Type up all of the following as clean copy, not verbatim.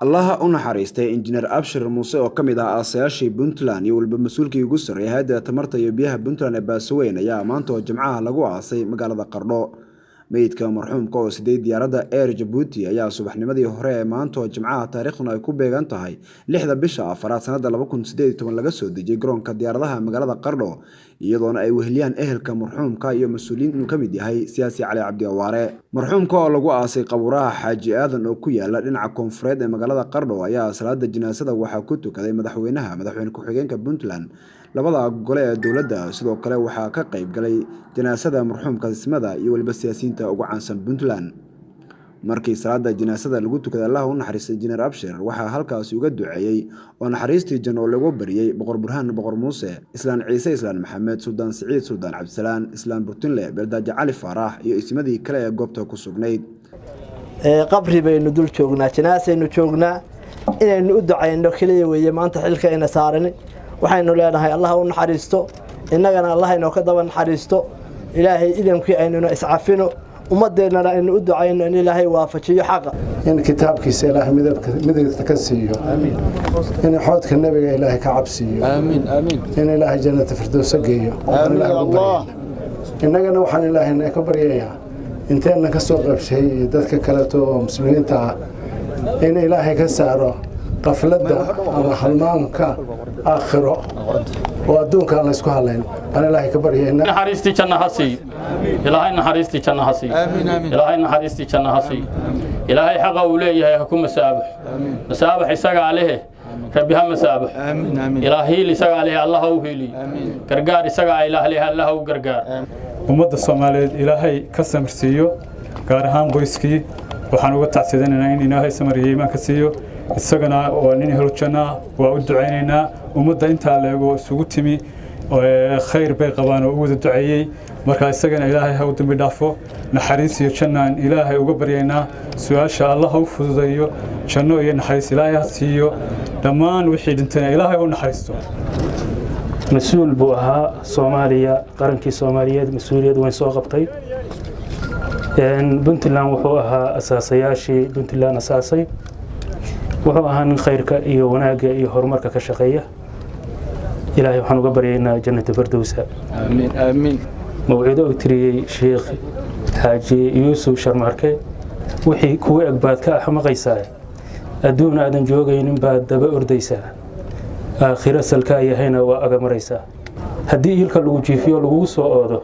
Allaha u naxariistay Injineer Abshir Muuse oo ka mid ah aasayaashii Puntland iyo waliba mas-uulkii ugu sarreeyay hay'adda tamarta iyo biyaha Puntland ee Baasaweyn ayaa maanta oo Jimcaha lagu aasay magaalada Qardho. Meydka marxuumka oo siday diyaaradda Air Djibouti ayaa subaxnimadii hore ee maanta oo Jimcaha, taariikhduna ay ku beegan tahay 6-da bisha afaraad sanada 2018, laga soo dejiyay garoonka diyaaradaha magaalada Qardho, iyadoona ay weheliyaan ehelka marxuumka iyo mas-uuliyiin inuu ka mid yahay siyaasi Cali Cabdi Awaare. Marxuumka oo lagu aasay qabuuraha Xaaji Aadan oo ku yaala dhinaca koonfureed ee magaalada Qardho ayaa salaada janaasada waxaa ku tukaday madaxweynaha, madaxweyne ku-xigeenka Puntland, labada gole ee dowladda. Sidoo kale waxaa ka qayb galay janaasada marxuumka ismada iyo waliba siyaasiyiinta ugu caansan Puntland. Markii salaada janaasada lagu tukaday Allah u naxariistay Injineer Abshir, waxaa halkaasi uga duceeyey oo naxariistii janno lagu bariyey Boqor Burhaan Boqor Muuse, Islaan Ciise Islaan Maxamed, Suldaan Siciid Suldaan Cabdisalaan, Islaan Burtinle, Beeldaajo Cali Faarax iyo ismadii kale ee goobta ku sugnayd. Qabri baynu dul joognaa, janaasaynu joognaa, inaynu u ducayno keliya weeye maanta xilka ayna saarani. Waxaynu leenahay Allah u naxariisto, innagana Allah inoo ka daba naxariisto. Ilaahay idankii aynuna iscafino, ummadeennana aynu u ducayno in Ilaahay waafajiyo xaqa. In kitaabkiisa Ilaahay midigta ka siiyo, in xoodka Nebiga Ilaahay ka cabsiiyo, in Ilaahay Jannata Firdowsa geeyo. Innagana waxaan Ilaahayna ka baryayaa, inteenna ka soo qaybshay iyo dadka kaleeto oo muslimiinta ah, in Ilaahay ka saaro qafladda ama halmaamka aakhiro oo adduunka aan laysku hadlayn baan Ilaahay ka baryaynaa. Naxariistii janna ha siiyo Ilaahay, naxariistii janna ha siiyo Ilaahay, naxariistii janna ha siiyo Ilaahay. Xaqa uu leeyahay ha ku masaabax, masaabax isagaa lehe, Rabbi ha masaabax. Ilaah hiil isagaa lehe, Allah ha u hiiliyo. Gargaar isagaa Ilaah lehe, Allah ha u gargaar. Ummadda Soomaaliyeed Ilaahay ka samirsiiyo, gaar ahaan qoyskii waxaan uga tacsidanaynaa in Ilaahay samar iyo iimaan ka siiyo. Isagana waa nin ehlu janna, waa u ducaynaynaa. Ummadda intaa leego isugu timi khayr bay qabaan oo u wada duceeyey. Marka isagana Ilaahay ha u dambi dhaafo, naxariis iyo jannaan Ilaahay uga baryaynaa. Su-aasha Allah ha u fududeeyo, janno iyo naxariis Ilaahay ha siiyo. Dhammaan wixii dhintayna Ilaahay u naxariisto. Mas-uul buu ahaa Soomaaliya, qarankii Soomaaliyeed mas-uuliyad weyn soo qabtay. Puntland wuxuu ahaa asaasayaashii Puntland asaasay. Wuxuu ahaa nin khayrka iyo wanaagga iyo horumarka ka shaqeeya. Ilaahay waxaan uga baryaynaa Jannata Fardowsa. Mawcido uu tiriyey Sheekh Xaaji Yuusuf Sharmarke: "Wixii kugu eg baad ka axmaqaysaa, adduun aadan joogaynin baad daba ordaysaa, aakhiro salkaa yahayna waa aga maraysaa. Haddii ilka lagu jiifiyo lagugu soo oodo,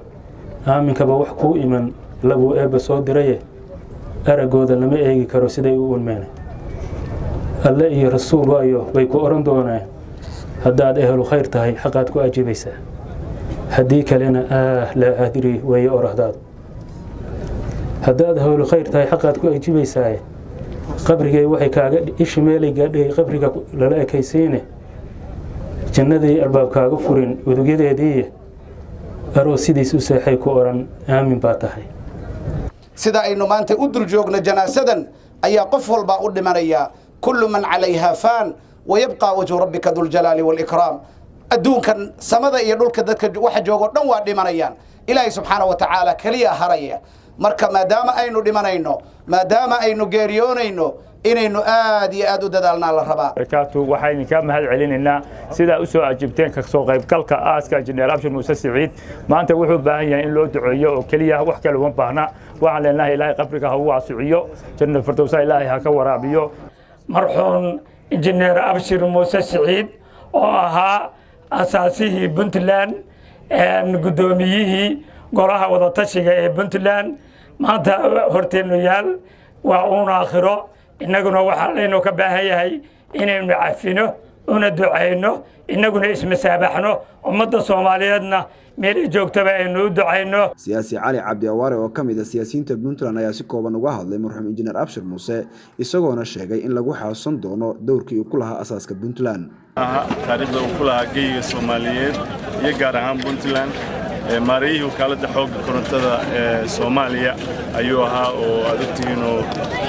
aaminkaba wax kuu iman labuu Eebba soo diraye, araggooda lama eegi karo siday u unmeen. Alle iyo rasuul waayo bay ku odhan doonaan. Haddaad ehlu khayr tahay, xaqaad ku ajiibaysaa, haddii kalena ah laa adri weeye orahdaadu. Haddaad ehlu khayr tahay, xaqaad ku ajiibaysaa. Qabrigay waxay kaaga ishi meelay gaadhay qabriga lala ekaysiine, jannadii albaab kaaga furin udugyadeedii, aroos sidiis u seexay ku odhan, aamin baa tahay." Sida aynu maanta u dul joogno janaasadan ayaa qof walbaa u dhimanaya. كل من عليها فان ويبقى وجه ربك ذو الجلال والإكرام. Adduunkan samada iyo dhulka dadka waxa joogo dhan waa dhimanayaan, Ilaahay subxaana wa tacaala keliya haraya. Marka maadaama aynu dhimanayno, maadaama aynu geeriyoonayno, inaynu aad iyo aad u dadaalnaa la rabaa. Barakaatu. Waxaan idinka mahad celinaynaa sidaa u soo ajibteen ka soo qaybgalka aaska Injineer Abshir Muuse Siciid. Maanta wuxuu u baahan yahay in loo duceeyo oo keliya, wax kale uma baahna. Waxaan leenahay Ilaahay qabriga ha u waasiciyo, Janna Firdowsa Ilaahay ha ka waraabiyo. Marxuum Injineer Abshir Muuse Siciid oo ahaa asaasihii Puntland, guddoomiyihii golaha wadatashiga ee Puntland, maanta horteennu yaal waa uun aakhiro. Innaguna waxaa laynoo ka baahan yahay inaynu cafino, una ducayno, innaguna ismasaabaxno, ummadda Soomaaliyeedna meel ay joogtaba aynu u ducayno. Siyaasi Cali Cabdi Awaare oo ka mid ah siyaasiyiinta Puntland ayaa si kooban uga hadlay marxuum Injineer Abshir Muuse, isagoona sheegay in lagu xasuusan doono dowrkii uu ku lahaa asaaska Puntland. Taariikhda uu ku lahaa geyiga Soomaaliyeed iyo gaar ahaan Puntland, maareeyihii wakaaladda xoogga korontada ee Soomaaliya ayuu ahaa, oo aad ogtihiinoo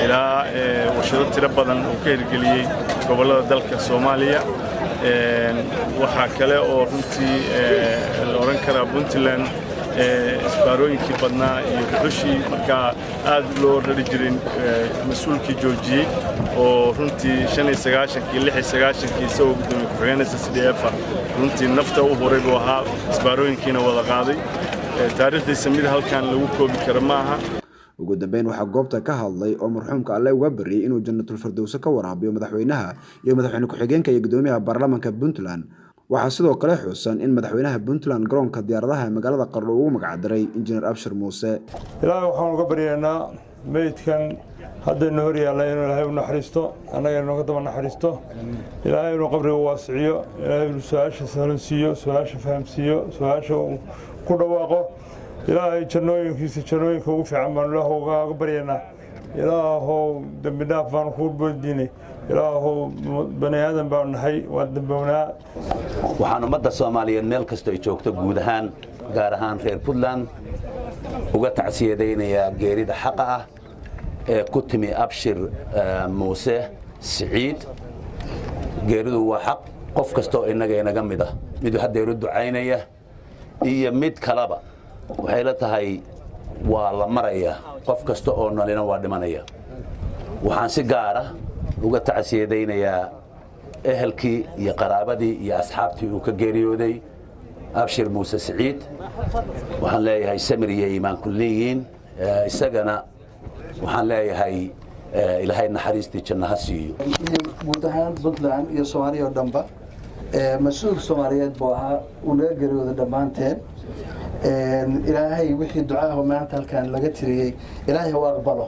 ilaa warshado tiro badan uu ka hirgeliyey gobollada dalka Soomaaliya. Waxaa kale oo runtii la odhan karaa Puntland Isbaarooyinkii badnaa iyo dhuxushii markaa aad loo rari jirin mas-uulkii joojiyey oo runtii 95-kii, 96-kii isagoo guddoomiye ku-xigeenka SSDF runtii nafta u huray buu ahaa, isbaarooyinkiina wada qaaday. Taariikhdiisa mid halkan lagu koobi karo ma aha. Ugu dambeyn, waxaa goobta ka hadlay oo marxuumka Alle uga baryay inuu Jannatul Firdowse ka waraabiyo madaxweynaha iyo madaxweyne ku-xigeenka iyo guddoomiyaha baarlamaanka Puntland. Waxaa sidoo kale xusan in madaxweynaha Puntland garoonka diyaaradaha ee magaalada Qardho ugu magacdaray Injineer Abshir Muuse. Ilaahay waxaan uga baryaynaa meydkan haddaynu hor yaalla inuu Ilaahay u naxariisto, annaga inooga daba naxariisto. Ilaahay inuu qabriga waasiciyo, Ilaahay inuu su-aasha sahlansiiyo, su-aasha fahamsiiyo, su-aasha uu ku dhawaaqo. Ilaahay jannooyinkiisa, jannooyinka ugu fiican baanu Ilaah uga baryaynaa. Ilaahow dembi dhaaf baanu kuu boodiinay. Ilaahow bani aadan baanu nahay, waan dembownaa. Waxaan ummadda Soomaaliyeed meel kastoo ay joogto guud ahaan, gaar ahaan reer Puntland, uga tacsiyadaynayaa geerida xaqa ah ee ku timi Abshir Muuse Siciid. Geeridu waa xaq. Qof kastoo innaga inaga mid ah, miduu haddeeru ducaynaya iyo mid kaleba, waxay la tahay waa la marayaa. Qof kasta oo nolina waa dhimanaya. Waxaan si gaara uga tacsiyadaynayaa ehelkii iyo qaraabadii iyo asxaabtii uu ka geeriyooday Abshir Muuse Siciid. Waxaan leeyahay samir iyo iimaan kulliyiin. Isagana waxaan leeyahay Ilaahay naxariistii janno ha siiyo. Iyo guud ahaan Puntland iyo Soomaaliya oo dhanba mas-uul Soomaaliyeed buu ahaa uu naga geeriyooday dhammaanteen. Ilaahay wixii ducaahu maanta halkan laga tiriyey Ilaahay u aqbalo.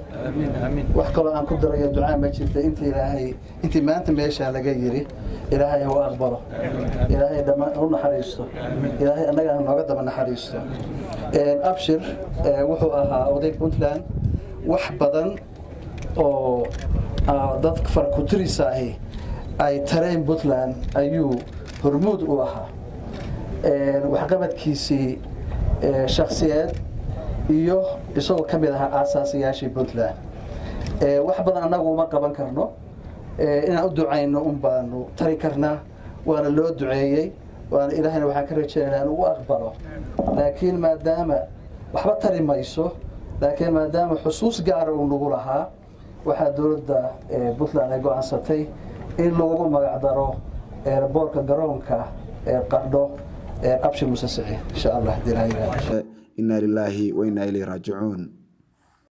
Wax kaloo aan ku darayo ducaa ma jirta. Inta Ilaahay intii maanta meesha laga yiri Ilaahay u aqbalo, Ilaahay dhammaan u naxariisto, Ilaahay annaga nooga daba naxariisto. Abshir wuxuu ahaa oday Puntland wax badan oo dad farkutirisa ahi ay tareen Puntland ayuu hormuud u ahaa. Waxqabadkiisii shakhsiyeed iyo isagoo ka mid ahaa aasaasayaashii Puntland, wax badan annagu uma qaban karno. Inaan u ducayno un baanu tari karnaa, waana loo duceeyey, waana Ilaahayna waxaan ka rajaynaa inuu u aqbalo. Laakiin maadaama waxba tari mayso, laakiin maadaama xusuus gaara uu nagu lahaa, waxaa dowladda Puntland ay go-aansatay in loogu magacdaro boorka garoonka Qardho Abshir Muuse Siciid, insha Allah hadii la yiraahdo. Inaa lilaahi wa inaa ilayhi raajicuun.